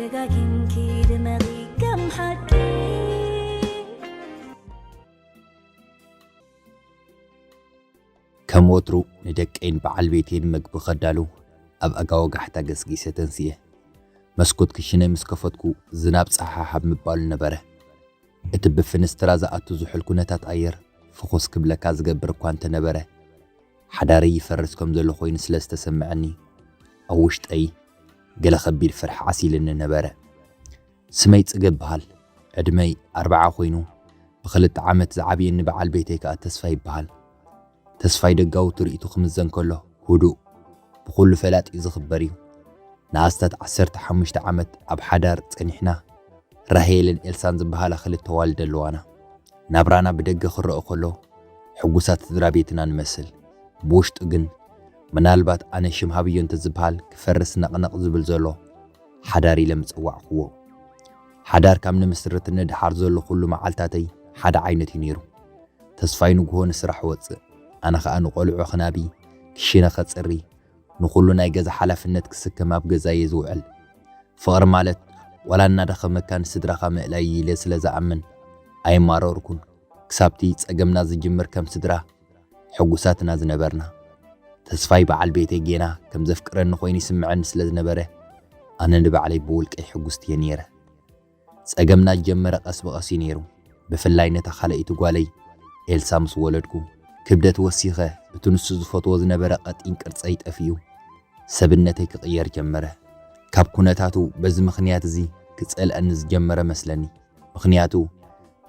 ደጋጊምኪ ድመቒ ከም ሓቂ። ከም ወትሩ ንደቀይን በዓል ቤተይን መግቢ ከዳሉ ኣብ ኣጋ ወጋሕታ ገስጊሰ ተንስየ። መስኮት ክሽነይ ምስ ከፈትኩ ዝናብ ጸሓሓብ ምባሉ ነበረ። እቲ ብፍንስትራ ዝኣቱ ዝሑል ኩነታት ኣየር ፍኹስ ክብለካ ዝገብር እኳ እንተነበረ፣ ሓዳረይ ይፈርስ ከም ዘሎ ኮይኑ ስለ ዝተሰምዐኒ ኣብ ውሽጠይ ገለ ከቢድ ፍርሒ ዓሲልኒ ነበረ። ስመይ ጽገ ይበሃል። ዕድመይ ኣርብዓ ኮይኑ ብኽልተ ዓመት ዝዓብየኒ በዓል ቤተይ ከኣ ተስፋ ይበሃል። ተስፋይ ደጋዊ ትርኢቱ ክምዘን ከሎ ህዱእ፣ ብኹሉ ፈላጥ እዩ ዝኽበር እዩ። ንኣስታት ዓሰርተ ሓሙሽተ ዓመት ኣብ ሓዳር ጸኒሕና። ራሄልን ኤልሳን ዝበሃላ ክልተ ኣዋልድ ኣለዋና። ናብራና ብደገ ክረአ ከሎ ሕጉሳት ስድራ ቤትና ንመስል። ብውሽጡ ግን ምናልባት ኣነ ሽም ሃብዮ እንተዝበሃል ክፈርስ ነቕነቕ ዝብል ዘሎ ሓዳር ኢለ ምጸዋዕክዎ። ሓዳር ካብ ንምስርት ንድሓር ዘሎ ኩሉ መዓልታተይ ሓደ ዓይነት እዩ ነይሩ። ተስፋይ ንግሆ ንስራሕ ወጽእ፣ ኣነ ኸኣ ንቖልዑ ክናቢ፣ ክሽነ ከጽሪ፣ ንኹሉ ናይ ገዛ ሓላፍነት ክስከም ኣብ ገዛየ ዝውዕል። ፍቕሪ ማለት ዋላ እናደኸመካ ንስድራኻ ምእላይ ኢለ ስለ ዝኣምን ኣይማረርኩን። ክሳብቲ ጸገምና ዝጅምር ከም ስድራ ሕጉሳትና ዝነበርና። ተስፋይ በዓል ቤተይ ጌና ከም ዘፍቅረኒ ኮይኑ ይስምዐኒ ስለ ዝነበረ ኣነ ንባዕለይ ብውልቀይ ሕጉስቲ እየ ነይረ። ጸገምና ዝጀመረ ቀስ ብቐስ እዩ ነይሩ። ብፍላይ ነታ ካልኣይቲ ጓለይ ኤልሳ ምስ ወለድኩ ክብደት ወሲኸ እቲ ንሱ ዝፈትዎ ዝነበረ ቀጢን ቅርጸይ ጠፊኡ ሰብነተይ ክቕየር ጀመረ። ካብ ኩነታቱ በዚ ምኽንያት እዚ ክጸልኣኒ ዝጀመረ መስለኒ። ምኽንያቱ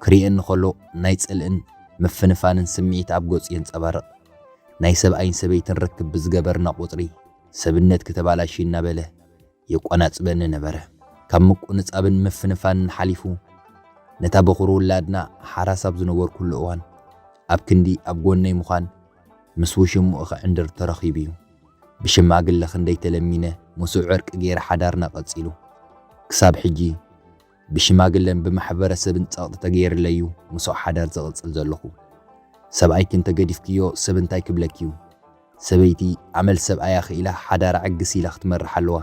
ክርእየኒ ከሎ ናይ ጽልእን ምፍንፋንን ስምዒት ኣብ ገጹ የንጸባርቕ። ናይ ሰብኣይን ሰበይትን ርክብ ብዝገበርና ቁጽሪ ሰብነትኪ ተባላሽዩ እናበለ የቋናጽበኒ ነበረ። ካብ ምቁንጻብን ምፍንፋንን ሓሊፉ ነታ በኹሪ ውላድና ሓራስ ኣብ ዝነበርኩሉ እዋን ኣብ ክንዲ ኣብ ጎነይ ምዃን ምስ ውሽምኡ ክዕንድር ተረኺቡ እዩ። ብሽማግለ ክንደይ ተለሚነ ምስኡ ዕርቂ ገይረ ሓዳርና ቀጺሉ። ክሳብ ሕጂ ብሽማግለን ብማሕበረሰብን ጸቕጢ ተገይርለዩ ምስኡ ሓዳር ዝቕጽል ዘለኹ። ሰብኣይኪ እንተገዲፍክዮ ሰብ እንታይ ክብለኪ እዩ? ሰበይቲ ኣመል ሰብኣያ ክኢላ ሓዳራ ዕግስ ኢላ ክትመርሕ ኣለዋ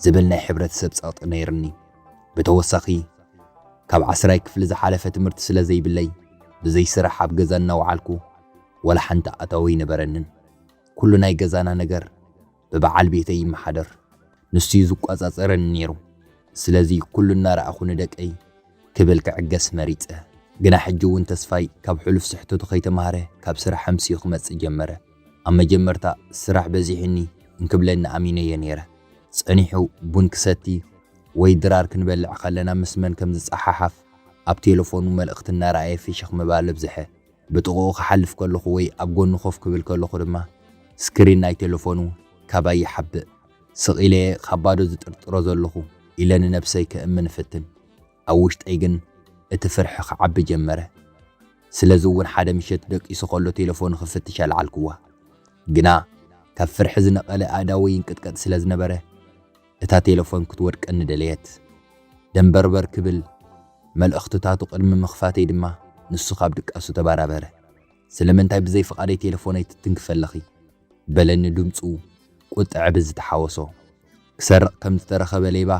ዝብል ናይ ሕብረተሰብ ጸቕጢ ነይርኒ። ብተወሳኺ ካብ ዓስራይ ክፍሊ ዝሓለፈ ትምህርቲ ስለ ዘይብለይ ብዘይ ስራሕ ኣብ ገዛ እናወዓልኩ ወላ ሓንቲ ኣታዊ ኣይነበረንን። ኩሉ ናይ ገዛና ነገር ብበዓል ቤተይ ይመሓደር። ንሱ እዩ ዝቆጻጸረኒ ነይሩ። ስለዚ ኩሉ እናረኣኹ ንደቀይ ክብል ክዕገስ መሪጸ። ግና ሕጂ እውን ተስፋይ ካብ ሕሉፍ ስሕተቱ ከይተማህረ ካብ ስራሕ ኣምስዩ ክመጽእ ጀመረ። ኣብ መጀመርታ ስራሕ በዚሑኒ እንክብለኒ ኣሚነዮ ነይረ። ጸኒሑ ቡን ክሰቲ ወይ ድራር ክንበልዕ ከለና ምስ መን ከም ዝጸሓሓፍ ኣብ ቴሌፎኑ መልእኽቲ እናረኣየ ፍሽኽ ምባል ኣብዝሐ። ብጥቕኡ ክሓልፍ ከለኹ ወይ ኣብ ጎኑ ኮፍ ክብል ከለኹ ድማ ስክሪን ናይ ቴሌፎኑ ካባይ ይሓብእ። ስቕ ኢለ እየ ካብ ባዶ ዝጥርጥሮ ዘለኹ ኢለ ንነብሰይ ከእምን እፍትን። ኣብ ውሽጠይ ግን እቲ ፍርሒ ክዓቢ ጀመረ። ስለዚ እውን ሓደ ምሸት ደቂሱ ከሎ ቴሌፎኑ ክፍትሽ ኣልዓልክዋ። ግና ካብ ፍርሒ ዝነቐለ ኣእዳወይ ይንቅጥቀጥ ስለ ዝነበረ እታ ቴሌፎን ክትወድቀኒ ደለየት። ደንበርበር ክብል መልእኽትታቱ ቅድሚ ምኽፋተይ ድማ ንሱ ካብ ድቃሱ ተባራበረ። ስለምንታይ ብዘይ ፍቓደይ ቴሌፎነይ ትትንክፊ ኣለኺ? በለኒ ድምጹ ቁጥዐ ብዝተሓወሶ። ክሰርቕ ከም ዝተረኸበ ሌባ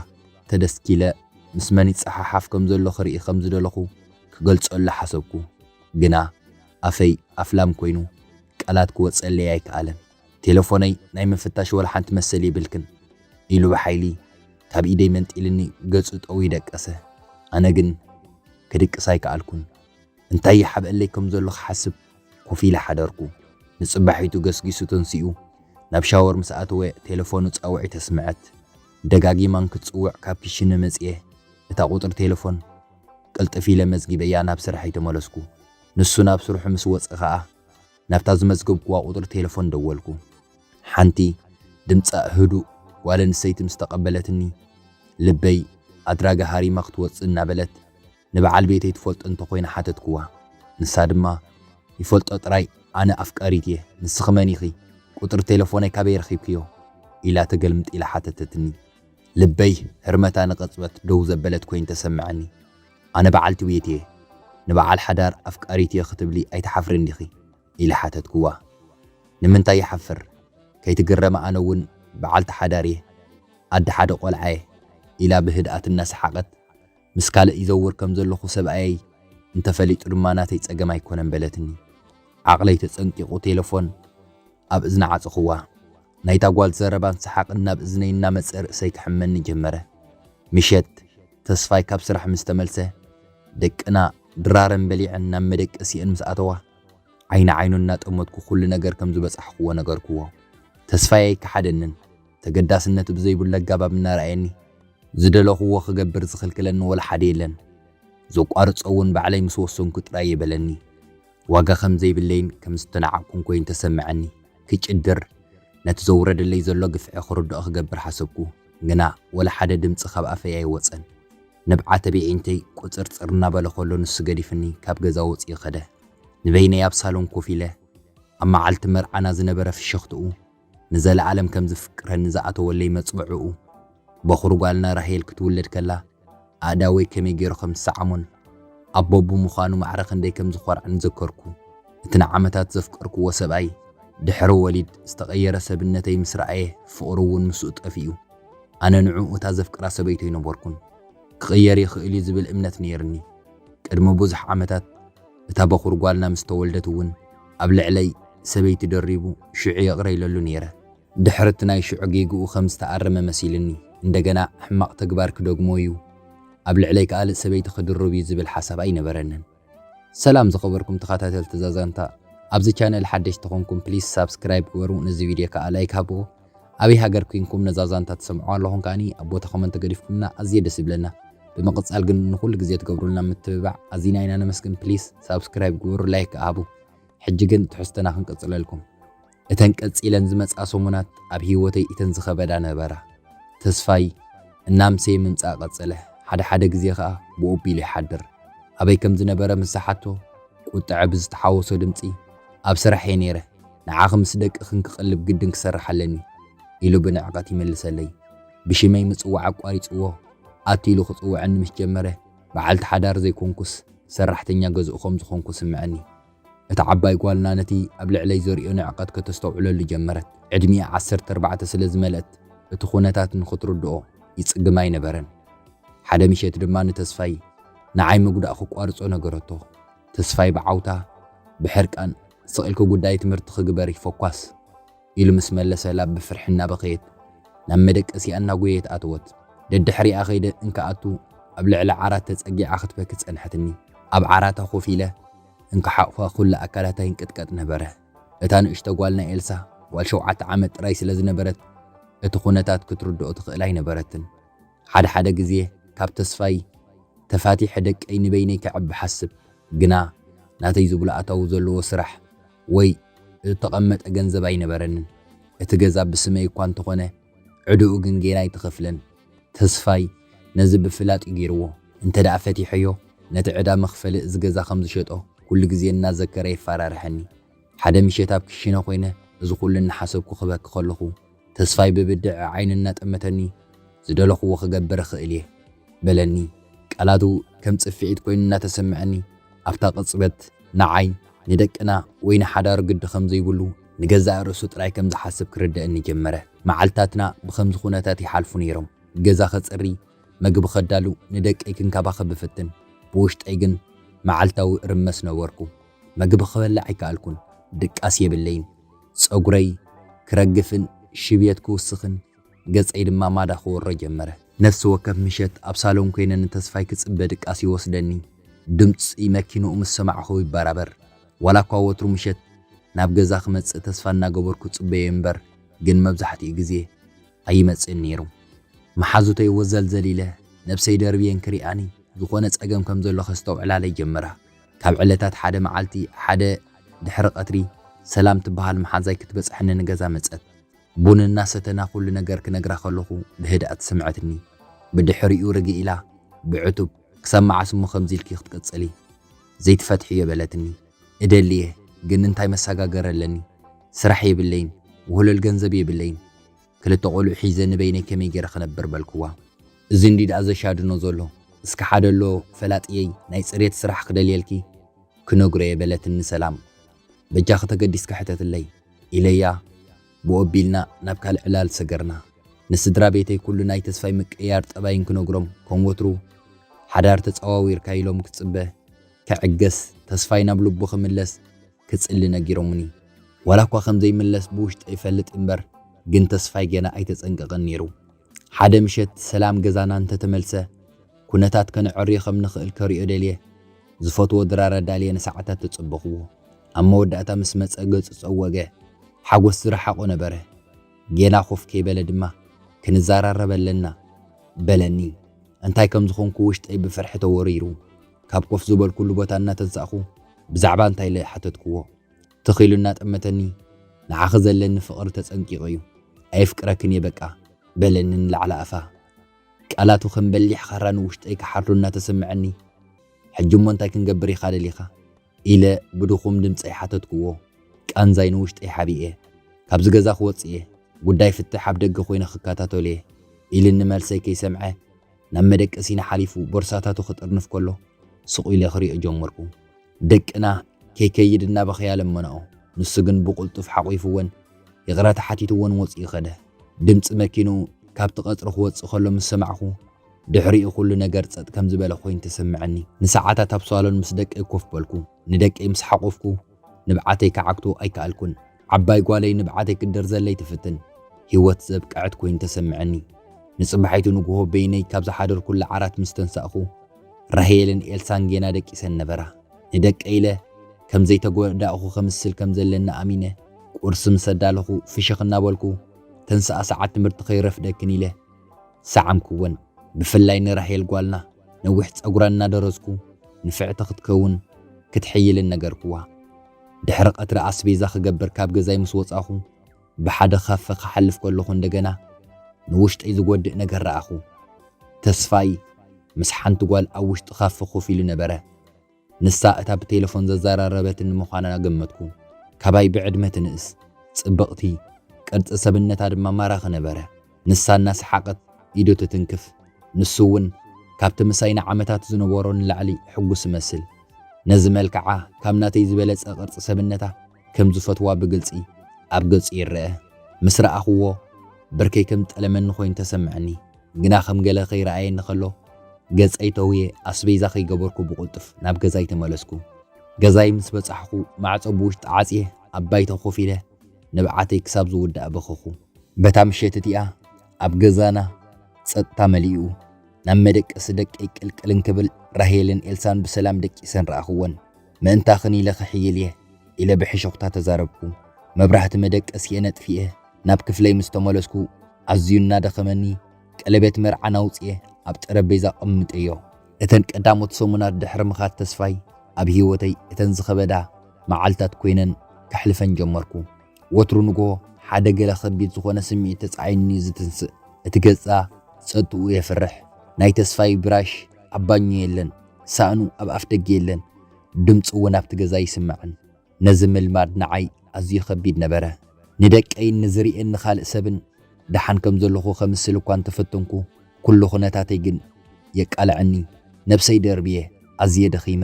ተደስኪለ ምስ መን ይጸሓሓፍ ከም ዘሎ ክርኢ ከም ዝደለኹ ክገልጸሉ ሓሰብኩ። ግና ኣፈይ ኣፍላም ኮይኑ ቃላት ክወጸለይ ኣይከኣለን። ቴሌፎነይ ናይ ምፍታሽ ወላ ሓንቲ መሰል የብልክን ኢሉ ብሓይሊ ካብ ኢደይ መንጢልኒ ገጹ ጠውዩ ደቀሰ። ኣነ ግን ክድቅስ ኣይከኣልኩን። እንታይ ይሓብአለይ ከም ዘሎ ክሓስብ ኮፍ ኢለ ሓደርኩ። ንጽባሒቱ ገስጊሱ ተንሲኡ ናብ ሻወር ምስ ኣተወ ቴሌፎኑ ጻውዒት ኣስምዐት። ደጋጊማን ክትጽውዕ ካብ ክሽነ መጽየ። እታ ቁጽሪ ቴሌፎን ቅልጥፍ ኢለ መዝጊበያ ናብ ስራሐይ ተመለስኩ። ንሱ ናብ ስርሑ ምስ ወጸ ኸኣ ናብታ ዝመዝገብኩዋ ቁጽሪ ቴሌፎን ደወልኩ። ሓንቲ ድምጻ ህዱእ ጓል ኣንስተይቲ ምስ ተቐበለትኒ ልበይ ኣድራጋ ሃሪማ ክትወጽእ እናበለት ንበዓል ቤተይ ትፈልጦ እንተኾይና ሓተትክዋ። ንሳ ድማ ይፈልጦ ጥራይ ኣነ ኣፍቃሪት እየ፣ ንስኺ መን ኢኺ? ቁጽሪ ቴሌፎነይ ካበይ ረኺብክዮ? ኢላ ተገልምጥ ኢላ ሓተተትኒ። ልበይ ህርመታ ንቕጽበት ደው ዘበለት ኮይኑ ተሰምዐኒ። ኣነ በዓልቲ ቤት እየ፣ ንበዓል ሓዳር ኣፍቃሪት እየ ክትብሊ ኣይትሓፍርን ዲኺ? ኢለ ሓተትክዋ። ንምንታይ ይሓፍር? ከይትግረም ኣነ እውን በዓልቲ ሓዳር እየ፣ ኣደ ሓደ ቆልዓ እየ። ኢላ ብህድኣት እናሰሓቐት፣ ምስ ካልእ ይዘውር ከም ዘለኹ ሰብኣየይ እንተፈሊጡ ድማ ናተይ ጸገም ኣይኮነን በለትኒ። ዓቕለይ ተጸንቂቑ ቴሌፎን ኣብ እዝና ዓጸኹዋ። ናይታ ጓል ዘረባን ሰሓቕን ናብ እዝነይ እናመጸ ርእሰይ ክሕመኒ ጀመረ። ምሸት ተስፋይ ካብ ስራሕ ምስ ተመልሰ፣ ደቅና ድራረን በሊዐን ናብ መደቀሲአን ምስ ኣተዋ፣ ዓይኒ ዓይኑ እናጠመትኩ ኩሉ ነገር ከም ዝበጻሕክዎ ነገርክዎ። ተስፋይ ኣይከሓደንን። ተገዳስነት ብዘይብሉ ኣገባብ እናረኣየኒ፣ ዝደለኽዎ ክገብር ዝኽልክለኒ ወላ ሓደ የለን። ዘቋርጾ እውን ባዕለይ ምስ ወሰንኩ ጥራይ እየ በለኒ። ዋጋ ከም ዘይብለይን ከም ዝተናዓቕኩን ኮይኑ ተሰምዐኒ። ክጭድር፣ ነቲ ዘውረደለይ ዘሎ ግፍዒ ክርድኦ ክገብር ሓሰብኩ። ግና ወላ ሓደ ድምጺ ካብ ኣፈይ ኣይወጸን። ንብዓተ ብየዒንተይ ቁጽርጽር እናበለ ከሎ ንሱ ገዲፍኒ ካብ ገዛ ወጺኡ ከደ። ንበይነይ ኣብ ሳሎን ኮፍ ኢለ ኣብ መዓልቲ መርዓና ዝነበረ ፍሽኽትኡ፣ ንዘለኣለም ከም ዝፍቅረኒ ዝኣተወለይ መጽብዕኡ፣ በኹሪ ጓልና ራሄል ክትውለድ ከላ ኣእዳወይ ከመይ ገይሩ ከም ዝሰዓሞን ኣቦ ብምዃኑ ማዕረ ክንደይ ከም ዝኾርዐን ዘከርኩ። እቲ ንዓመታት ዘፍቀርክዎ ሰብኣይ ድሕሪ ወሊድ ዝተቐየረ ሰብነተይ ምስ ረኣየ ፍቕሩ እውን ምስኡ ጠፊኡ። ኣነ ንዕኡ እታ ዘፍቅራ ሰበይቱ ኣይነበርኩን። ክቕየር ይኽእል እዩ ዝብል እምነት ነይርኒ። ቅድሚ ብዙሕ ዓመታት እታ በኹር ጓልና ምስ ተወልደት እውን ኣብ ልዕለይ ሰበይቲ ደሪቡ ሽዑ ይቕረ ኢለሉ ነይረ። ድሕሪ እቲ ናይ ሽዑ ጌግኡ ከም ዝተኣረመ መሲልኒ፣ እንደገና ሕማቕ ተግባር ክደግሞ እዩ፣ ኣብ ልዕለይ ካልእ ሰበይቲ ክድርብ እዩ ዝብል ሓሳብ ኣይነበረንን። ሰላም ዝኸበርኩም ተኸታተልቲ እዛ ዛንታ፣ ኣብዚ ቻነል ሓደሽቲ ተኾንኩም ፕሊስ ሳብስክራይብ ግበሩ፣ ነዚ ቪድዮ ከኣ ላይክ ሃብዎ። ኣበይ ሃገር ኮይንኩም ነዛ ዛንታ ትሰምዑ ኣለኹም ከኣኒ ኣብ ቦታ ኮመንት ገዲፍኩምና ኣዝየ ደስ ይብለና። ብምቕጻል ግን ንኹሉ ግዜ ትገብሩልና ምትብባዕ ኣዚና ኢና ነመስግን። ፕሊስ ሳብስክራይብ ግበሩ፣ ላይክ ከኣ ሃቡ። ሕጂ ግን ትሕዝቶና ክንቅጽለልኩም። እተን ቀጺለን ዝመጻ ሰሙናት ኣብ ህይወተይ እተን ዝኸበዳ ነበራ። ተስፋይ እናምሰየ ምምጻእ ቀጸለ። ሓደ ሓደ ግዜ ኸኣ ብኦቢሉ ይሓድር። ኣበይ ከም ዝነበረ ምስ ዝሓቶ፣ ቁጥዐ ብዝተሓወሶ ድምጺ፣ "ኣብ ስራሕ እየ ነይረ፣ ንዓኺ ምስ ደቅኽን ክቕልብ ግድን ክሰርሕ ኣለኒ" ኢሉ ብንዕቀት ይመልሰለይ። ብሽመይ ምጽዋዕ ኣቋሪጽዎ፣ ኣት ኢሉ ክጽውዐኒ ምስ ጀመረ፣ በዓልቲ ሓዳር ዘይኮንኩስ ሰራሕተኛ ገዝኡ ከም ዝኾንኩ ስምዐኒ። እታ ዓባይ ጓልና ነቲ ኣብ ልዕለይ ዘርእዮ ንዕቀት ከተስተውዕለሉ ጀመረት። ዕድሚኣ ዓሰርተ ኣርባዕተ ስለ ዝመልአት፣ እቲ ኩነታት ንኽትርድኦ ይጽግም ኣይነበረን። ሓደ ምሸት ድማ ንተስፋይ ንዓይ ምጉዳእ ክቋርጾ ነገረቶ። ተስፋይ ብዓውታ፣ ብሕርቃን፣ "ስቕ ኢልኪ ጉዳይ ትምህርትኺ ግበሪ፣ ፎኳስ" ኢሉ ምስ መለሰላ ብፍርሒ እናበኸየት ናብ መደቀሲኣ እናጎየየት ኣተወት። ደድሕሪኣ ከይደ እንክኣቱ ኣብ ልዕሊ ዓራት ተጸጊዓ ክትበኪ ጸንሐትኒ። ኣብ ዓራታ ኮፍ ኢለ እንክሓቑፋ ኩሉ ኣካላታ ይንቅጥቀጥ ነበረ። እታ ንእሽቶ ጓልና ኤልሳ ጓል ሸውዓተ ዓመት ጥራይ ስለ ዝነበረት እቲ ኩነታት ክትርድኦ ትኽእል ኣይነበረትን። ሓደ ሓደ ግዜ ካብ ተስፋይ ተፋቲሐ ደቀይ ንበይነይ ከዕቢ ሓስብ፣ ግና ናተይ ዝብሎ ኣታዊ ዘለዎ ስራሕ ወይ ዝተቐመጠ ገንዘብ ኣይነበረንን። እቲ ገዛ ብስመይ እኳ እንተኾነ ዕዳኡ ግን ጌና ኣይተኸፍለን። ተስፋይ ነዚ ብፍላጥ እዩ ገይርዎ። እንተ ደኣ ፈቲሐዮ ነቲ ዕዳ መኽፈሊ እዚ ገዛ ከም ዝሸጦ ኩሉ ግዜ እናዘከረ የፋራርሐኒ። ሓደ ምሸት ኣብ ክሽነ ኮይነ እዚ ኩሉ እናሓሰብኩ ክበኪ ከለኹ፣ ተስፋይ ብብድዐ ዓይኑ እናጠመተኒ፣ "ዝደለኽዎ ክገብር እኽእል እየ" በለኒ። ቃላቱ ከም ጽፍዒት ኮይኑ እናተሰምዐኒ፣ ኣብታ ቅጽበት ንዓይ፣ ንደቅና ወይ ንሓዳሩ ግዲ ከም ዘይብሉ፣ ንገዛእ ርእሱ ጥራይ ከም ዝሓስብ ክርደአኒ ጀመረ። መዓልታትና ብኸምዚ ኩነታት ይሓልፉ ነይሮም። ገዛ ከጽሪ፣ መግቢ ከዳሉ፣ ንደቀይ ክንከባኸብ እፍትን። ብውሽጠይ ግን መዓልታዊ እርመስ ነበርኩ። መግቢ ክበልዕ ኣይከኣልኩን። ድቃስ የብለይን። ጸጉረይ ክረግፍን ሽብየት ክውስኽን፣ ገጸይ ድማ ማዳ ክወሮ ጀመረ። ነፍሲ ወከፍ ምሸት ኣብ ሳሎን ኮይነ ንተስፋይ ክጽበ ድቃስ ይወስደኒ። ድምጺ መኪንኡ ምስ ሰማዕኹ ይበራበር። ዋላ እኳ ወትሩ ምሸት ናብ ገዛ ክመጽእ ተስፋ እናገበርኩ ጽበዮ እምበር፣ ግን መብዛሕትኡ ግዜ ኣይመጽእን ነይሩ። መሓዙተይ ወዘልዘል ኢለ ነብሰይ ደርብየን ክሪኣኒ ዝኾነ ጸገም ከም ዘሎ ከስተውዕላለይ ጀመራ። ካብ ዕለታት ሓደ መዓልቲ፣ ሓደ ድሕሪ ቀትሪ፣ ሰላም ትበሃል መሓዛይ ክትበጽሐኒ ንገዛ መጸት። ቡን እናሰተና ኩሉ ነገር ክነግራ ከለኹ ብህድኣት ሰምዐትኒ። ብድሕሪኡ ርግእ ኢላ ብዕቱብ፣ "ክሳብ መዓስ እሞ ከምዚ ኢልኪ ክትቅጽሊ? ዘይትፈትሕዮ?" በለትኒ። "እደሊ እየ፣ ግን እንታይ መሰጋገሪ ኣለኒ? ስራሕ የብለይን፣ ውህሉል ገንዘብ የብለይን። ክልተ ቆልዑ ሒዘ ንበይነይ ከመይ ገይረ ክነብር?" በልክዋ። "እዚ እንዲ ደኣ ዘሻድኖ ዘሎ። እስከ ሓደ ኣሎ ፈላጥየይ ናይ ጽሬት ስራሕ ክደልየልኪ ክነግሮ እየ" በለትኒ ሰላም። "በጃኺ ተገዲስኪ ሕተትለይ" ኢለያ ብኦቢልና ናብ ካልእ ዕላል ሰገርና። ንስድራ ቤተይ ኩሉ ናይ ተስፋይ ምቅያር ጠባይን ክነግሮም፣ ከም ወትሩ ሓዳር ተጸዋዊርካ ኢሎም ክጽበ፣ ክዕገስ፣ ተስፋይ ናብ ልቡ ክምለስ ክጽሊ ነጊሮምኒ። ዋላ እኳ ከም ዘይምለስ ብውሽጠ ይፈልጥ እምበር፣ ግን ተስፋይ ገና ኣይተጸንቀቐን ነይሩ። ሓደ ምሸት ሰላም ገዛና እንተተመልሰ፣ ኩነታት ከነዕርዮ ከም ንኽእል ከርእዮ ደልየ፣ ዝፈትዎ ድራር ኣዳልየ ንሰዓታት ተጸበኽዎ። ኣብ መወዳእታ ምስ መጸ ገጹ ጸወገ። ሓጎስ ዝረሓቖ ነበረ። ጌና ኮፍ ከይበለ ድማ፣ "ክንዘራረብ ኣለና" በለኒ። እንታይ ከም ዝኾንኩ ውሽጠይ ብፍርሒ ተወሪሩ። ካብ ኮፍ ዝበልኩሉ ቦታ እናተንሳእኹ ብዛዕባ እንታይ ኢለ ሓተትክዎ። ትኽ ኢሉ እናጠመተኒ፣ "ንዓኺ ዘለኒ ፍቕሪ ተጸንቂቑ እዩ። ኣየፍቅረክን እየ በቃ" በለኒ ንላዕሊ ኣፋ። ቃላቱ ከም በሊሕ ኻራ ንውሽጠይ ክሓርዱ እናተሰምዐኒ፣ "ሕጂ እሞ እንታይ ክንገብር ኢኻ ደሊኻ?" ኢለ ብድኹም ድምጸይ ሓተትክዎ። ቃንዛይ ንውሽጠይ ሓቢኤ፣ "ካብዚ ገዛ ክወጽእ እየ። ጉዳይ ፍትሕ ኣብ ደገ ኮይነ ክከታተሎ እየ" ኢልኒ መልሰይ ከይሰምዐ፣ ናብ መደቀሲና ሓሊፉ ቦርሳታቱ ክጥርንፍ ከሎ፣ ስቕ ኢለ ክሪኦ ጀመርኩ። ደቅና ከይከይድ እናበኸያ ለመናኦ። ንሱ ግን ብቕልጡፍ ሓቒፍወን፣ ይቕረታ ሓቲትወን ወጺኡ ከደ። ድምጺ መኪንኡ ካብቲ ቀጽሪ ክወጽእ ከሎ ምስ ሰማዕኩ፣ ድሕሪኡ ኩሉ ነገር ጸጥ ከም ዝበለ ኮይኑ ተሰምዐኒ። ንሰዓታት ኣብ ሳሎን ምስ ደቀይ ኮፍ በልኩ። ንደቀይ ምስ ሓቆፍኩ፣ ንብዓተይ ክዓግቶ ኣይከኣልኩን። ዓባይ ጓለይ ንብዓተይ ክትደርዘለይ ትፍትን። ህይወት ዘብቅዐት ኮይኑ ተሰምዐኒ። ንጽባሒቱ ንግሆ በይነይ ካብ ዝሓደርኩላ ዓራት ምስ ተንሳእኩ፣ ራሄልን ኤልሳን ጌና ደቂሰን ነበራ። ንደቀይ ኢለ ከም ዘይተጎዳእኹ ከምስል ከም ዘለኒ ኣሚነ፣ ቁርሲ ምስ ኣዳለኹ ፍሽኽ እናበልኩ፣ "ተንስኣ ሰዓት ትምህርቲ ከይረፍደክን" ኢለ ሰዓምክወን። ብፍላይ ንራሄል ጓልና ነዊሕ ጸጉራ እናደረዝኩ፣ ንፍዕቲ ክትከውን ክትሕይልን ነገርክዋ። ድሕሪ ቀትሪ ኣስቤዛ ክገብር ካብ ገዛይ ምስ ወጻኹ፣ ብሓደ ካፈ ክሓልፍ ከለኹ እንደገና ንውሽጠይ ዝጎድእ ነገር ረኣኹ። ተስፋይ ምስ ሓንቲ ጓል ኣብ ውሽጢ ካፈ ኮፍ ኢሉ ነበረ። ንሳ እታ ብቴሌፎን ዘዘራረበትኒ ምዃና ገመትኩ። ካባይ ብዕድመ ትንእስ፣ ጽብቕቲ፣ ቅርጺ ሰብነታ ድማ ማራኺ ነበረ። ንሳ እናሰሓቐት ኢዱ ትትንክፍ፣ ንሱ እውን ካብቲ ምሳይ ንዓመታት ዝነበሮ ንላዕሊ ሕጉስ እመስል። ነዚ መልክዓ፣ ካብ ናተይ ዝበለጸ ቅርጺ ሰብነታ ከም ዝፈትዋ ብግልጺ ኣብ ገጹ ይረአ። ምስ ረኣኽዎ፣ ብርከይ ከም ጠለመኒ ኮይኑ ተሰምዐኒ። ግና ከም ገለ ከይረኣየኒ ከሎ፣ ገጸይ ተውየ ኣስቤዛ ከይገበርኩ ብቕልጡፍ ናብ ገዛይ ተመለስኩ። ገዛይ ምስ በጻሕኩ፣ ማዕጾ ብውሽጢ ዓጽየ ኣብ ባይታ ኮፍ ኢለ ንብዓተይ ክሳብ ዝውዳእ በኸኹ። በታ ምሸት እቲኣ ኣብ ገዛና ጸጥታ መሊኡ። ናብ መደቀሲ ደቀይ ቅልቅል እንክብል ራሄልን ኤልሳን ብሰላም ደቂሰን ረኣኽወን። ምእንታኽን ኢለ ክሕይል እየ ኢለ ብሕሹኽታ ተዛረብኩ። መብራህቲ መደቀሲኤ ነጥፊኤ ናብ ክፍለይ ምስ ተመለስኩ ኣዝዩ እናደኸመኒ ቀለቤት መርዓና ኣውጽኤ ኣብ ጠረጴዛ ኣቐሚጠዮ። እተን ቀዳሞት ሰሙናት ድሕሪ ምኻድ ተስፋይ ኣብ ህይወተይ እተን ዝኸበዳ መዓልታት ኮይነን ከሕልፈን ጀመርኩ። ወትሩ ንግሆ ሓደ ገለ ከቢድ ዝኾነ ስምዒት ተጻዒኑኒ እዩ ዝትንስእ። እቲ ገጻ ጸጥኡ የፍርሕ። ናይ ተስፋይ ብራሽ ኣብ ባኞ የለን፣ ሳእኑ ኣብ ኣፍ ደገ የለን፣ ድምጹ እውን ኣብቲ ገዛ ኣይስማዕን። ነዚ ምልማድ ንዓይ ኣዝዩ ከቢድ ነበረ። ንደቀይን ንዝርእየኒ ካልእ ሰብን ደሓን ከም ዘለኹ ከምስል እኳ እንተፈተንኩ፣ ኩሉ ኩነታተይ ግን የቃልዐኒ። ነብሰይ ደርብየ፣ ኣዝየ ደኺመ፣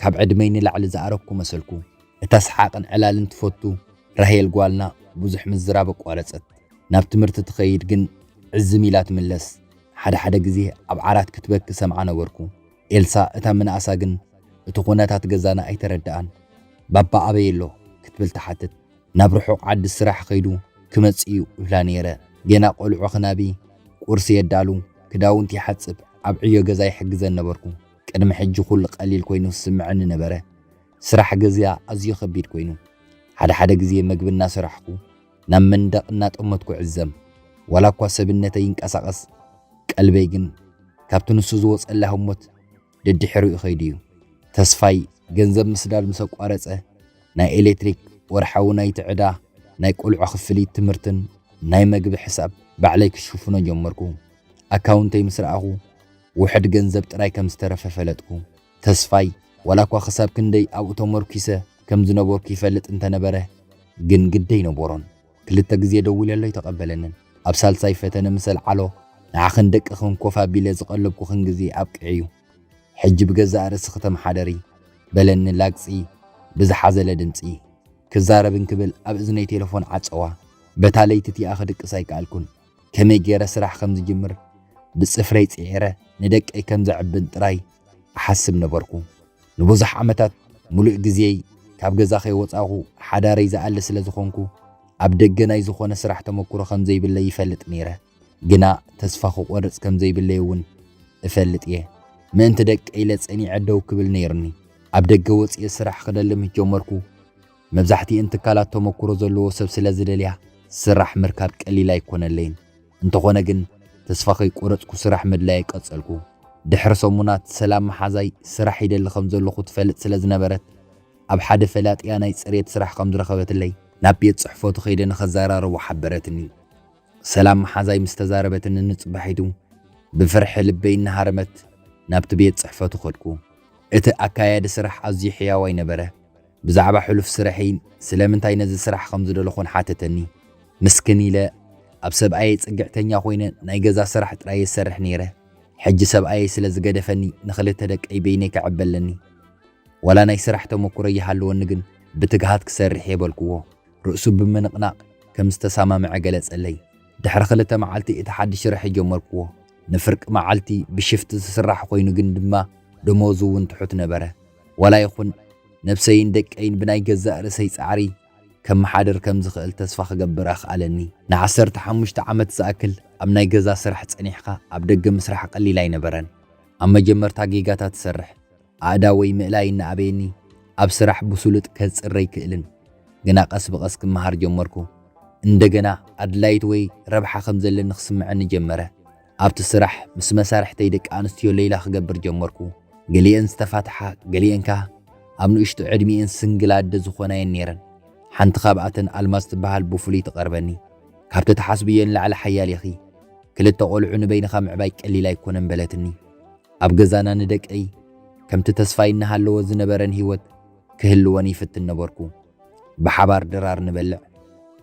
ካብ ዕድመይ ንላዕሊ ዝኣረግኩ መሰልኩ። እታ ሰሓቕን ዕላልን ትፈቱ ራሄል ጓልና ብዙሕ ምዝራብ ኣቋረጸት። ናብ ትምህርቲ ትኸይድ ግን ዕዝም ኢላ ትምለስ። ሓደ ሓደ ግዜ ኣብ ዓራት ክትበኪ ሰምዓ ነበርኩ። ኤልሳ እታ ምንኣሳ ግን እቲ ኩነታት ገዛና ኣይተረድኣን። "ባባ ኣበይ ኣሎ?" ክትብል ትሓትት። "ናብ ርሑቕ ዓዲ ስራሕ ከይዱ ክመጽእ እዩ" እብላ ነይረ። ገና ቆልዑ ክናቢ፣ ቁርሲ የዳሉ፣ ክዳውንቲ ይሓጽብ፣ ኣብ ዕዮ ገዛ ይሕግዘን ነበርኩ። ቅድሚ ሕጂ ኩሉ ቀሊል ኮይኑ ዝስምዐኒ ነበረ። ስራሕ ገዝያ ኣዝዩ ከቢድ ኮይኑ፣ ሓደ ሓደ ግዜ መግቢ እናሰራሕኩ ናብ መንደቕ እናጠመትኩ ዕዘም። ዋላ እኳ ሰብነተይ ይንቀሳቐስ፣ ቀልበይ ግን ካብቲ ንሱ ዝወጸላ ህሞት ደድሕሪኡ ከይዱ እዩ። ተስፋይ ገንዘብ ምስዳድ ምስ ኣቋረጸ፣ ናይ ኤሌክትሪክ፣ ወርሓዊ ናይቲ ዕዳ፣ ናይ ቆልዑ ክፍሊት ትምህርትን ናይ መግቢ ሕሳብ ባዕለይ ክሽፍኖ ጀመርኩ። ኣካውንተይ ምስ ረኣኹ፣ ውሑድ ገንዘብ ጥራይ ከም ዝተረፈ ፈለጥኩ። ተስፋይ፣ ዋላ እኳ ክሳብ ክንደይ ኣብኡ ተመርኲሰ ከም ዝነበርኩ ይፈልጥ እንተነበረ፣ ግን ግዲ ኣይነበሮን። ክልተ ግዜ ደዊለሉ ኣይተቐበለንን። ኣብ ሳልሳይ ፈተነ ምስ ኣልዓሎ፣ ንዓኽን ደቅኽን ኮፍ ኣቢለ ዝቐለብኩኽን ግዜ ኣብቂዑ እዩ። ሕጂ ብገዛእ ርእስኺ ተመሓደሪ፣ በለኒ ላግጺ ብዝሓዘለ ድምጺ። ክዛረብ እንክብል ኣብ እዝነይ ቴሌፎን ዓጸዋ። በታ ለይቲ እቲኣ ክድቅስ ኣይከኣልኩን። ከመይ ገይረ ስራሕ ከም ዝጅምር ብጽፍረይ ጽዒረ ንደቀይ ከም ዘዕብን ጥራይ እሓስብ ነበርኩ። ንብዙሕ ዓመታት ሙሉእ ግዜይ ካብ ገዛ ከይወጻኹ ሓዳረይ ዝኣሊ ስለ ዝኾንኩ፣ ኣብ ደገ ናይ ዝኾነ ስራሕ ተመኩሮ ከም ዘይብለይ ይፈልጥ ነይረ። ግና ተስፋ ክቆርጽ ከም ዘይብለይ እውን እፈልጥ እየ። ምእንቲ ደቀይ ኢለ ጸኒዐ ደው ክብል ነይሩኒ። ኣብ ደገ ወጽየ ስራሕ ክደሊ ምስ ጀመርኩ፣ መብዛሕትኤን ትካላት ተመኩሮ ዘለዎ ሰብ ስለ ዝደልያ፣ ስራሕ ምርካብ ቀሊል ኣይኮነለይን። እንተኾነ ግን፣ ተስፋ ከይቆረጽኩ ስራሕ ምድላይ ቀጸልኩ። ድሕሪ ሰሙናት፣ ሰላም መሓዛይ ስራሕ ይደሊ ከም ዘለኹ ትፈልጥ ስለ ዝነበረት፣ ኣብ ሓደ ፈላጥያ ናይ ጽሬት ስራሕ ከም ዝረኸበትለይ፣ ናብ ቤት ጽሕፈቱ ከይደ ንኸዘራርቦ ሓበረትኒ። ሰላም መሓዛይ ምስ ተዛረበትኒ ንጽባሒቱ፣ ብፍርሒ ልበይ እናሃረመት ናብቲ ቤት ጽሕፈቱ ከድኩ። እቲ ኣካያዲ ስራሕ ኣዝዩ ሕያዋይ ነበረ። ብዛዕባ ሕሉፍ ስርሐይን ስለምንታይ ነዚ ስራሕ ከም ዝደለኹን ሓተተኒ። ምስክን ኢለ፣ ኣብ ሰብኣየይ ጽግዕተኛ ኮይነ ናይ ገዛ ስራሕ ጥራይ እሰርሕ ነይረ። ሕጂ ሰብኣየይ ስለ ዝገደፈኒ ንኽልተ ደቀይ በይነይ ከዕቢ ኣለኒ። ዋላ ናይ ስራሕ ተመኩሮ ይሃልወኒ ግን ብትግሃት ክሰርሕ እየ በልክዎ። ርእሱ ብምንቕናቕ ከም ዝተሰማምዐ ገለጸለይ። ድሕሪ ክልተ መዓልቲ እቲ ሓድሽ ስርሐይ ጀመርክዎ። ንፍርቂ መዓልቲ ብሽፍቲ ዝስራሕ ኮይኑ ግን ድማ ደሞዙ እውን ትሑት ነበረ። ዋላ ይኹን ነብሰይን ደቀይን ብናይ ገዛእ ርእሰይ ጻዕሪ ከመሓድር ከም ዝኽእል ተስፋ ክገብር ኣኽኣለኒ። ንዓሰርተ ሓሙሽተ ዓመት ዝኣክል ኣብ ናይ ገዛ ስራሕ ጸኒሕካ ኣብ ደገ ምስራሕ ቀሊል ኣይነበረን። ኣብ መጀመርታ ጌጋታት ትሰርሕ፣ ኣእዳወይ ምእላይ እናኣበየኒ ኣብ ስራሕ ብስሉጥ ከጽሪ ኣይክእልን። ግና ቀስ ብቐስ ክመሃር ጀመርኩ። እንደገና ኣድላይት ወይ ረብሓ ከም ዘለኒ ክስምዐኒ ጀመረ። ኣብቲ ስራሕ ምስ መሳርሕተይ ደቂ ኣንስትዮ ሌላ ክገብር ጀመርኩ። ገሊአን ዝተፋትሓ፣ ገሊአን ከኣ ኣብ ንእሽቶ ዕድሚኤን ስንግል ኣደ ዝኾና እየን ነይረን። ሓንቲ ካብኣተን ኣልማዝ ትበሃል ብፍሉይ ትቐርበኒ። ካብቲ ትሓስብዮ ንላዕሊ ሓያል ኢኺ። ክልተ ቆልዑ ንበይንኻ ምዕባይ ቀሊል ኣይኮነን በለትኒ። ኣብ ገዛና ንደቀይ ከምቲ ተስፋይ እናሃለወ ዝነበረን ህይወት ክህልወን ይፍትን ነበርኩ። ብሓባር ድራር ንበልዕ።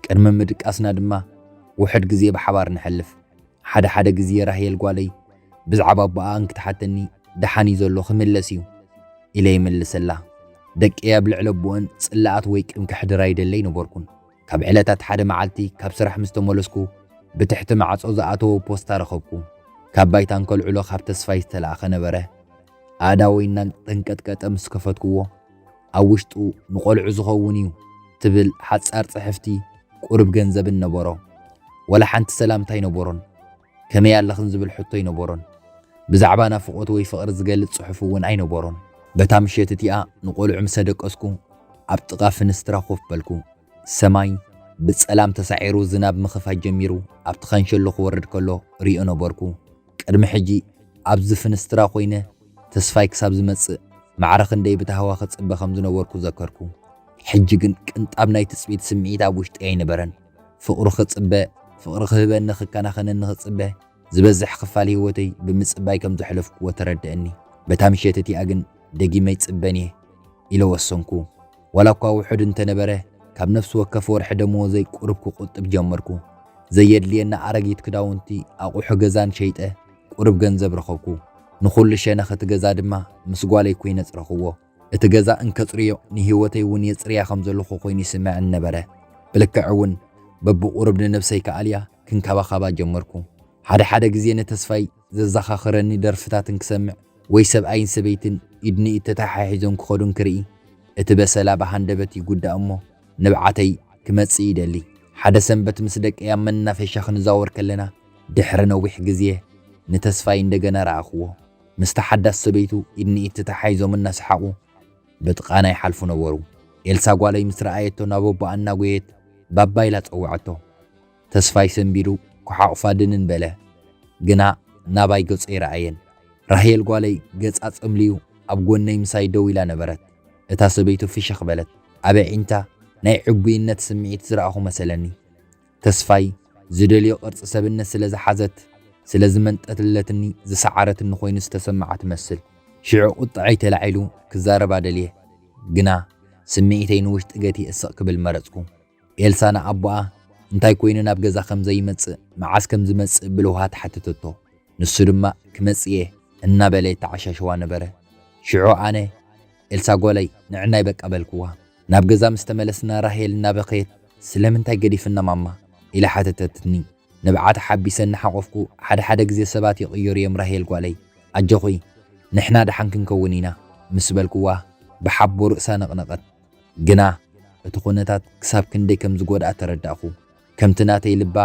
ቅድሚ ምድቃስና ድማ ውሑድ ግዜ ብሓባር ነሕልፍ። ሓደ ሓደ ግዜ ራሄል ጓለይ ብዛዕባ ኣቦኣ እንክትሓተኒ፣ "ደሓን እዩ ዘሎ፣ ክምለስ እዩ" ኢለ ይምልሰላ። ደቀይ ኣብ ልዕሊ ኣቦአን ጽላኣት ወይ ቂም ከሕድር ኣይደለይ ነበርኩን። ካብ ዕለታት ሓደ መዓልቲ ካብ ስራሕ ምስ ተመለስኩ፣ ብትሕቲ ማዕጾ ዝኣተወ ፖስታ ረኸብኩ። ካብ ባይታ እንከልዕሎ ካብ ተስፋይ ዝተላእኸ ነበረ። ኣእዳወይ እናተንቀጥቀጠ ምስ ከፈትክዎ፣ ኣብ ውሽጡ "ንቖልዑ ዝኸውን እዩ" ትብል ሓጻር ጽሕፍቲ ቁሩብ ገንዘብን ነበሮ። ወላ ሓንቲ ሰላምታ ኣይነበሮን። "ከመይ ኣለኽን?" ዝብል ሕቶ ኣይነበሮን። ብዛዕባ ናፍቖት ወይ ፍቕሪ ዝገልጽ ጽሑፍ እውን ኣይነበሮን። በታ ምሸት እቲኣ ንቖልዑ ምስ ኣደቀስኩ፣ ኣብ ጥቓ ፍንስትራ ኮፍ በልኩ። ሰማይ ብጸላም ተሳዒሩ ዝናብ ምኽፋይ ጀሚሩ ኣብቲ ካንሸሎ ክወርድ ከሎ ርእዮ ነበርኩ። ቅድሚ ሕጂ ኣብዚ ፍንስትራ ኮይነ ተስፋይ ክሳብ ዝመጽእ ማዕረ ክንደይ ብታህዋ ክጽበ ከም ዝነበርኩ ዘከርኩ። ሕጂ ግን ቅንጣብ ናይ ትጽቢት ስምዒት ኣብ ውሽጠይ ኣይነበረን። ፍቕሩ ክጽበ፣ ፍቕሪ ክህበኒ ክከናኸነኒ ክጽበ፣ ዝበዝሕ ክፋል ህይወተይ ብምጽባይ ከም ዘሕለፍኩዎ ተረድአኒ። በታ ምሸት እቲኣ ግን ደጊመ ኣይጽበን እየ ኢለ ወሰንኩ። ዋላ እኳ ውሑድ እንተነበረ፣ ካብ ነፍሲ ወከፍ ወርሒ ደመወዘይ ቁሩብ ክቑጥብ ጀመርኩ። ዘየድልየና ኣረጊት ክዳውንቲ፣ ኣቑሑ ገዛን ሸይጠ ቁሩብ ገንዘብ ረኸብኩ። ንኹሉ ሸነኽ እቲ ገዛ ድማ ምስ ጓለይ ኮይነ ጽረኽዎ። እቲ ገዛ እንከጽርዮ ንህይወተይ እውን የጽርያ ከም ዘለኹ ኮይኑ ይስምዐኒ ነበረ። ብልክዕ እውን በብቑሩብ ንነብሰይ ክኣልያ ክንከባኸባ ጀመርኩ። ሓደ ሓደ ግዜ ንተስፋይ ዘዘኻኽረኒ ደርፍታት እንክሰምዕ ወይ ሰብኣይን ሰበይትን ኢድ ንኢድ ተተሓሒዞም ክኸዱ እንክርኢ፣ እቲ በሰላ ብሃንደበት ይጉዳእ እሞ ንብዓተይ ክመጽእ ይደሊ። ሓደ ሰንበት ምስ ደቀይ ኣብ መናፈሻ ክንዛወር ከለና፣ ድሕሪ ነዊሕ ግዜ ንተስፋይ እንደገና ረኣኽዎ። ምስታ ሓዳስ ሰበይቱ ኢድ ንኢድ ተተሓሒዞም እናሰሓቑ ብጥቓና ይሓልፉ ነበሩ። ኤልሳ ጓለይ ምስ ረኣየቶ ናብ ኣቦኣ እናጎየት ባባ ኢላ ጸውዐቶ። ተስፋይ ሰንቢዱ ክሓቑፋ ድንን በለ። ግና ናባይ ገጹ ኣይረኣየን። ራሄል ጓለይ ገጻ ጸምልዩ ኣብ ጎነይ ምሳይ ደው ኢላ ነበረት። እታ ሰበይቱ ፍሽኽ በለት። ኣብ ኣዒንታ ናይ ዕጉይነት ስምዒት ዝረኣኹ መሰለኒ። ተስፋይ ዝደልዮ ቅርጺ ሰብነት ስለ ዝሓዘት፣ ስለ ዝመንጠለትኒ፣ ዝሰዓረትኒ ኮይኑ ዝተሰምዓ ትመስል። ሽዑ ቁጥዐይ ተላዒሉ ክዛረባ ደልየ፣ ግና ስምዒተይ ንውሽጢ ገቲኤ ስቕ ክብል መረጽኩ። ኤልሳ ንኣቦኣ እንታይ ኮይኑ ናብ ገዛ ከም ዘይመጽእ፣ መዓስ ከም ዝመጽእ ብልውሃት ሓተተቶ። ንሱ ድማ "ክመጽእ እየ" እናበለ የተዓሻሽዋ ነበረ። ሽዑ ኣነ "ኤልሳ ጓለይ፣ ንዕናይ በቃ" በልክዋ። ናብ ገዛ ምስ ተመለስና ራሄል እናበኸየት "ስለምንታይ ገዲፍና ማማ?" ኢላ ሓተተትኒ። ንብዓት ሓቢሰ እናሓቖፍኩ፣ ሓደ ሓደ ግዜ ሰባት ይቕየሩ እዮም ራሄል ጓለይ፣ ኣጆኺ ንሕና ደሓን ክንከውን ኢና ምስ በልክዋ ብሓቦ ርእሳ ነቕነቐት። ግና እቲ ኩነታት ክሳብ ክንደይ ከም ዝጎድኣ ተረዳእኹ። ከምቲ ናተይ ልባ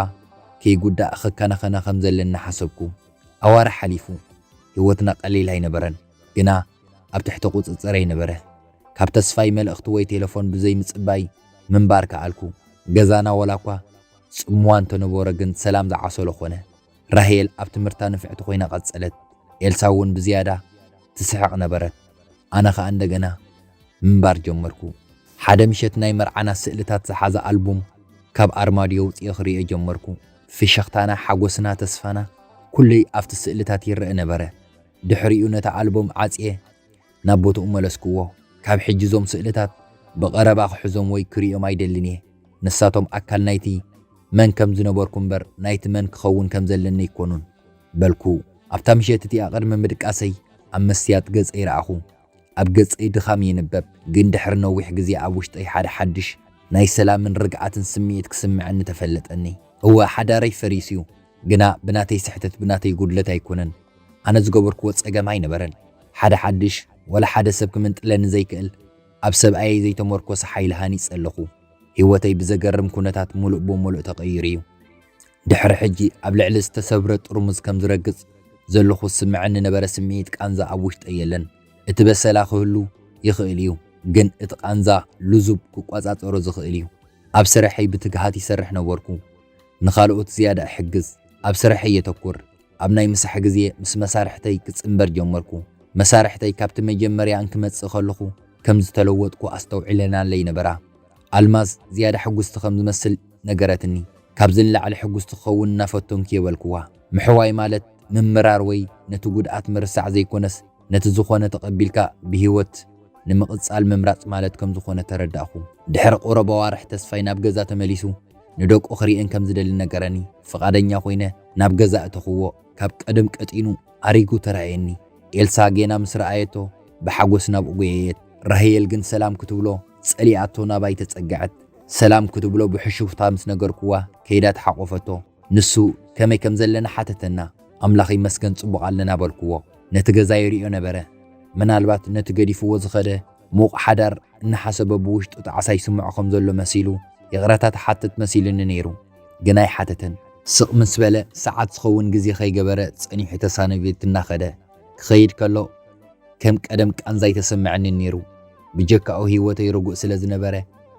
ከይጉዳእ ኽከናኸና ከም ዘለኒ ሓሰብኩ። ኣዋርሕ ሓሊፉ። ህይወትና ቀሊል ኣይነበረን፣ ግና ኣብ ትሕቲ ቁጽጽረይ ነበረ። ካብ ተስፋይ መልእኽቲ ወይ ቴሌፎን ብዘይ ምጽባይ ምንባር ከኣልኩ። ገዛና ወላ እኳ ጽምዋ እንተነበሮ ግን ሰላም ዝዓሰሎ ኾነ። ራሄል ኣብ ትምህርታ ንፍዕቲ ኮይና ቀጸለት። ኤልሳ እውን ብዝያዳ ትስሕቕ ነበረት። ኣነ ኸኣ እንደገና ምንባር ጀመርኩ። ሓደ ምሸት ናይ መርዓና ስእልታት ዝሓዘ ኣልቡም ካብ ኣርማድዮ ኣውጺኤ ክርእዮ ጀመርኩ። ፍሽኽታና፣ ሓጎስና፣ ተስፋና ኩሉይ ኣብቲ ስእልታት ይረአ ነበረ። ድሕሪኡ ነቲ ኣልቡም ዓጽየ ናብ ቦትኡ መለስክዎ። ካብ ሕጂ እዞም ስእልታት ብቐረባ ክሕዞም ወይ ክርእዮም ኣይደልን እየ። ንሳቶም ኣካል ናይቲ መን ከም ዝነበርኩ እምበር ናይቲ መን ክኸውን ከም ዘለኒ ኣይኮኑን በልኩ። ኣብታ ምሸት እቲኣ ቅድሚ ምድቃሰይ ኣብ መስትያት ገጸይ ረኣኹ። ኣብ ገጸይ ድኻም ይንበብ፣ ግን ድሕሪ ነዊሕ ግዜ ኣብ ውሽጠይ ሓደ ሓድሽ ናይ ሰላምን ርግኣትን ስምዒት ክስምዐኒ ተፈለጠኒ። እወ፣ ሓዳረይ ፈሪሱ እዩ፣ ግና ብናተይ ስሕተት ብናተይ ጉድለት ኣይኮነን። ኣነ ዝገበርክዎ ጸገም ኣይነበረን። ሓደ ሓድሽ፣ ወላ ሓደ ሰብ ክምንጥለኒ ዘይክእል፣ ኣብ ሰብኣየይ ዘይተመርኮሰ ሓይሊ ሃኒጸ ኣለኹ። ህይወተይ ብዘገርም ኩነታት ምሉእ ብምሉእ ተቐይሩ እዩ። ድሕሪ ሕጂ ኣብ ልዕሊ ዝተሰብረ ጥርሙዝ ከም ዝረግጽ ዘለኹ ዝስምዐኒ ነበረ ስምዒት ቃንዛ ኣብ ውሽጠይ የለን። እቲ በሰላ ክህሉ ይኽእል እዩ፣ ግን እቲ ቃንዛ ልዙብ ክቆጻጸሮ ዝኽእል እዩ። ኣብ ስርሐይ ብትግሃት ይሰርሕ ነበርኩ። ንኻልኦት ዝያዳ እሕግዝ። ኣብ ስርሐይ የተኩር። ኣብ ናይ ምሳሕ ግዜ ምስ መሳርሕተይ ክጽንበር ጀመርኩ። መሳርሕተይ ካብቲ መጀመርያ እንክመጽእ ከለኹ ከም ዝተለወጥኩ ኣስተውዒለናለይ ነበራ። ኣልማዝ ዝያዳ ሕጉስቲ ከም ዝመስል ነገረትኒ። ካብዚ ንላዕሊ ሕጉስቲ ክኸውን እናፈተንኩ እየ በልክዋ። ምሕዋይ ማለት ምምራር ወይ ነቲ ጉድኣት ምርሳዕ ዘይኮነስ፣ ነቲ ዝኾነ ተቐቢልካ ብህይወት ንምቕጻል ምምራጽ ማለት ከም ዝኾነ ተረዳእኹ። ድሕሪ ቁሩብ ኣዋርሕ ተስፋይ ናብ ገዛ ተመሊሱ ንደቁ ክርእየን ከም ዝደሊ ነገረኒ። ፍቓደኛ ኮይነ ናብ ገዛ ኣእተኽዎ። ካብ ቀደም ቀጢኑ ኣሪጉ ተራእየኒ። ኤልሳ ጌና ምስ ረኣየቶ ብሓጎስ ናብኡ ጎየየት። ራሄል ግን ሰላም ክትብሎ ጸሊኣቶ ናባይ ተጸግዐት። ሰላም ክትብሎ ብሕሹኽታ ምስ ነገርክዋ ከይዳ ተሓቖፈቶ። ንሱ ከመይ ከም ዘለና ሓተተና። ኣምላኽ ይመስገን ጽቡቕ ኣለና በልክዎ። ነቲ ገዛ ይርእዮ ነበረ። ምናልባት ነቲ ገዲፍዎ ዝኸደ ምዉቕ ሓዳር እናሓሰበ ብውሽጡ ጣዕሳ ይስምዖ ከም ዘሎ መሲሉ ይቕረታ ትሓትት መሲሉኒ ነይሩ። ግን ኣይሓተተን። ስቕ ምስ በለ ሰዓት ዝኸውን ግዜ ከይገበረ ጸኒሑ ተሳነቢቱ እናኸደ ክኸይድ ከሎ ከም ቀደም ቃንዛ ኣይተሰምዐንን ነይሩ። ብጀካኡ ህይወተይ ርጉእ ስለ ዝነበረ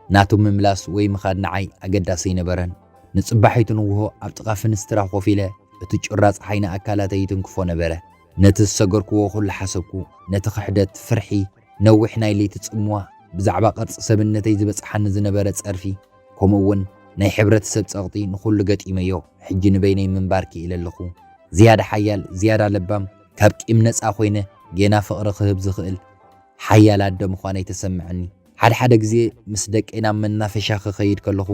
ናቱ ምምላስ ወይ ምኻድ ንዓይ ኣገዳሲ ኣይነበረን። ንጽባሒቱ ንግሆ ኣብ ጥቓ ፍንስትራ ኮፍ ኢለ እቲ ጩራ ጸሓይ ንኣካላተይ ይትንክፎ ነበረ። ነቲ ዝሰገርክዎ ኩሉ ሓሰብኩ። ነቲ ክሕደት፣ ፍርሒ፣ ነዊሕ ናይ ለይቲ ጽምዋ፣ ብዛዕባ ቅርጺ ሰብነተይ ዝበጽሓኒ ዝነበረ ጸርፊ፣ ከምኡ እውን ናይ ሕብረተሰብ ጸቕጢ ንኹሉ ገጢመዮ። ሕጂ ንበይነይ ምንባር ክኢለ ኣለኹ። ዝያዳ ሓያል፣ ዝያዳ ለባም፣ ካብ ቂም ነጻ ኮይነ ጌና ፍቕሪ ክህብ ዝኽእል ሓያል ኣደ ምዃነይ ተሰምዐኒ። ሓደ ሓደ ግዜ ምስ ደቀይ ናብ መናፈሻ ክኸይድ ከለኹ፣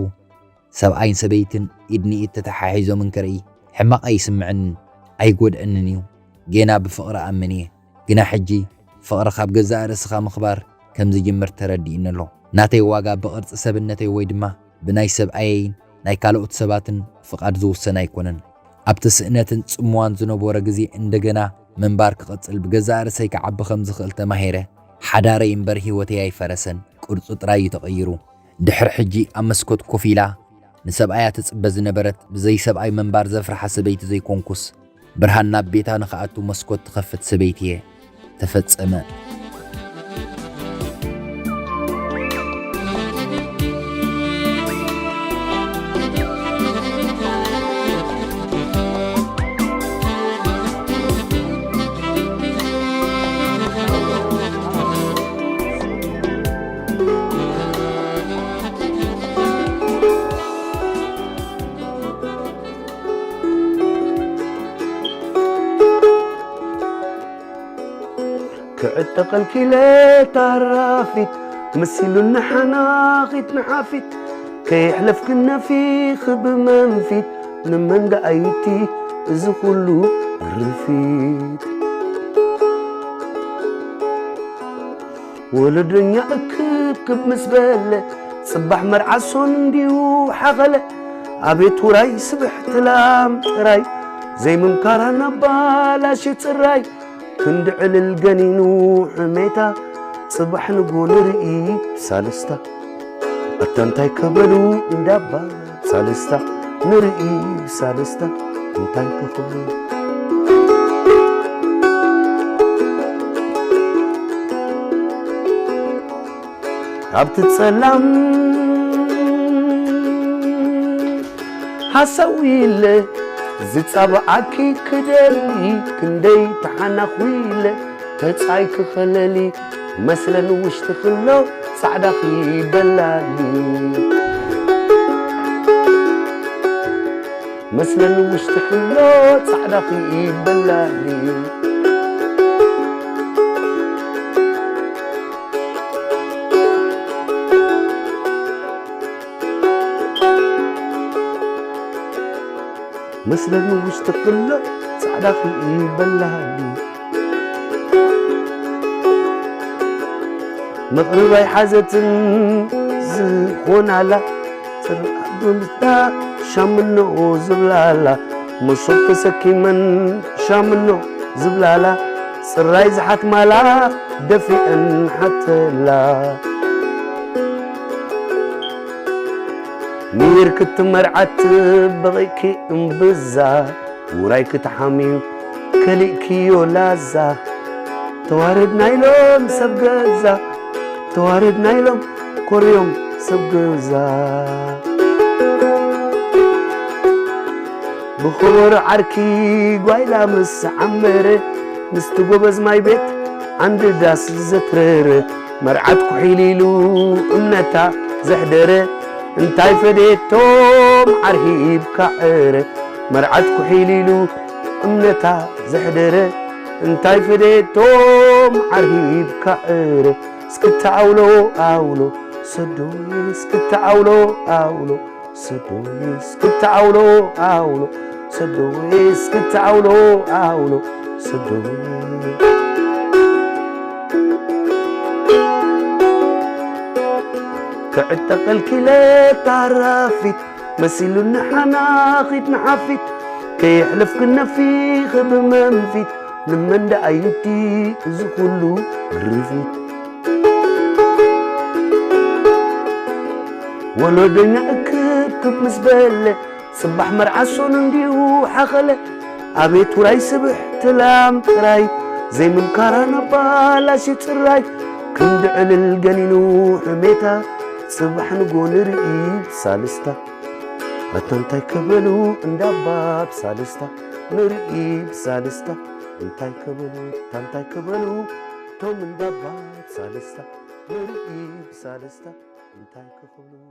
ሰብኣይን ሰበይትን ኢድ ንኢድ ተተሓሒዞም እንክርኢ ሕማቕ ኣይስምዐንን ኣይጎድኣንን እዩ። ጌና ብፍቕሪ እኣምን እየ። ግና ሕጂ ፍቕሪ ካብ ገዛእ ርእስኻ ምኽባር ከም ዝጅምር ተረዲኡኒ ኣሎ። ናተይ ዋጋ ብቕርጺ ሰብነተይ ወይ ድማ ብናይ ሰብኣየይን ናይ ካልኦት ሰባትን ፍቓድ ዝውሰን ኣይኮነን። ኣብቲ ስእነትን ጽምዋን ዝነበሮ ግዜ እንደገና ምንባር ክቕጽል ብገዛእ ርእሰይ ክዓቢ ከም ዝኽእል ተማሂረ። ሓዳረይ እምበር ህይወተይ ኣይፈረሰን፣ ቅርጹ ጥራይ እዩ ተቐይሩ። ድሕሪ ሕጂ ኣብ መስኮት ኮፍ ኢላ ንሰብኣያ ትጽበ ዝነበረት ብዘይ ሰብኣይ ምንባር ዘፍርሓ ሰበይቲ ዘይኮንኩስ፣ ብርሃን ናብ ቤታ ንኽኣቱ መስኮት ትኸፍት ሰበይቲ እየ። ተፈጸመ። ክዕጠቐልኪ ኢለ ታራፊት መሲሉኒ ሓናኺት ንሓፊት ከየሕለፍክን ነፊኺ ብመንፊት ንመን ደኣይቲ እዚ ኩሉ ግርፊት። ወለደኛ እክብክብ ምስ በለ ጽባሕ መርዓ ሶን እንድዩ ሓኸለ። ኣቤት ውራይ ስብሕቲ ላም ጥራይ ዘይምምካራ ናባላሽ ጽራይ ክንዲ ዕልል ገኒኑ ሕሜታ ጽባሕ ንጎ ንርኢ ሳልስታ ኣታ እንታይ ከበሉ እንዳባ ሳልስታ ንርኢ ሳልስታ እንታይ ከኽብሉ ኣብቲ ጸላም ሃሰው ኢለ ዝጻብዓኪ ክደሊ ክንደይ ተሓናኹ ኢለ ተጻይ ክኸለሊ መስለን ውሽጢ ክሎ ጻዕዳኺ በላሊ መስለን ውሽጢ ክሎ ጻዕዳኺ በላሊ መስለኒ ውሽጢ ክሎ ጻዕዳ ክልኢ በላሃሊ መቕርብ ኣይሓዘትን ዝኾናላ ጽርዓት ብምስታ ሻምኖ ዝብላላ መሶብ ተሰኪመን ሻምኖ ዝብላላ ጽራይ ዝሓትማላ ደፊአን ሓተላ ሚር ክትመርዓት በቒእኪ እምብዛ ውራይ ክትሓምዩ ከሊእክዮ ላዛ ተዋረድና ኢሎም ሰብ ገዛ ተዋረድና ኢሎም ኮርዮም ሰብ ገዛ ብኽቡር ዓርኪ ጓይላ ምስ ዓመረ ምስቲ ጎበዝ ማይ ቤት ዓንዲ ዳስ ዘትረረ መርዓት ኩሒል ኢሉ እምነታ ዘሕደረ እንታይ ፈዴቶም ዓርሂብካ ዕረ መርዓት ኩሒል ኢሉ እምነታ ዘሕደረ እንታይ ፈዴቶም ዓርሂብካ ዕረ እስክታ ኣውሎ ኣውሎ ሰዶይ እስክታ ኣውሎ ኣውሎ ሰዶይ እስክታ ኣውሎ ኣውሎ ሰዶይ እስክታ ኣውሎ ኣውሎ ሰዶይ ክዕጠቐልኪ ኢለ ታራፊት መሲሉኒ ሓናኺት ንሓፊት ከየሕለፍኪ ነፊኺ ብመንፊት ንመን ደኣ እዩ እቲ እዚ ኩሉ ግርፊት ወለዶኛ እክብክብ ምስ በለ ጽባሕ መርዓ ሶኑ እንዲዩ ሓኸለ ኣቤት ውራይ ስብሕቲ ላም ጥራይ ዘይምምካራ ናባላሽ ጽራይ ክንዲ ዕልል ገኒኑ ሕሜታ ጽባሕ ንጎ ንርኢ ብሳልስታ ኣታ እንታይ ከበሉ እንዳባ ብሳልስታ ንርኢ ብሳልስታ እንታይ ከበሉ ኣታ እንታይ ከበሉ ቶም እንዳባ ብሳልስታ ንርኢ ብሳልስታ እንታይ ክኽብሉ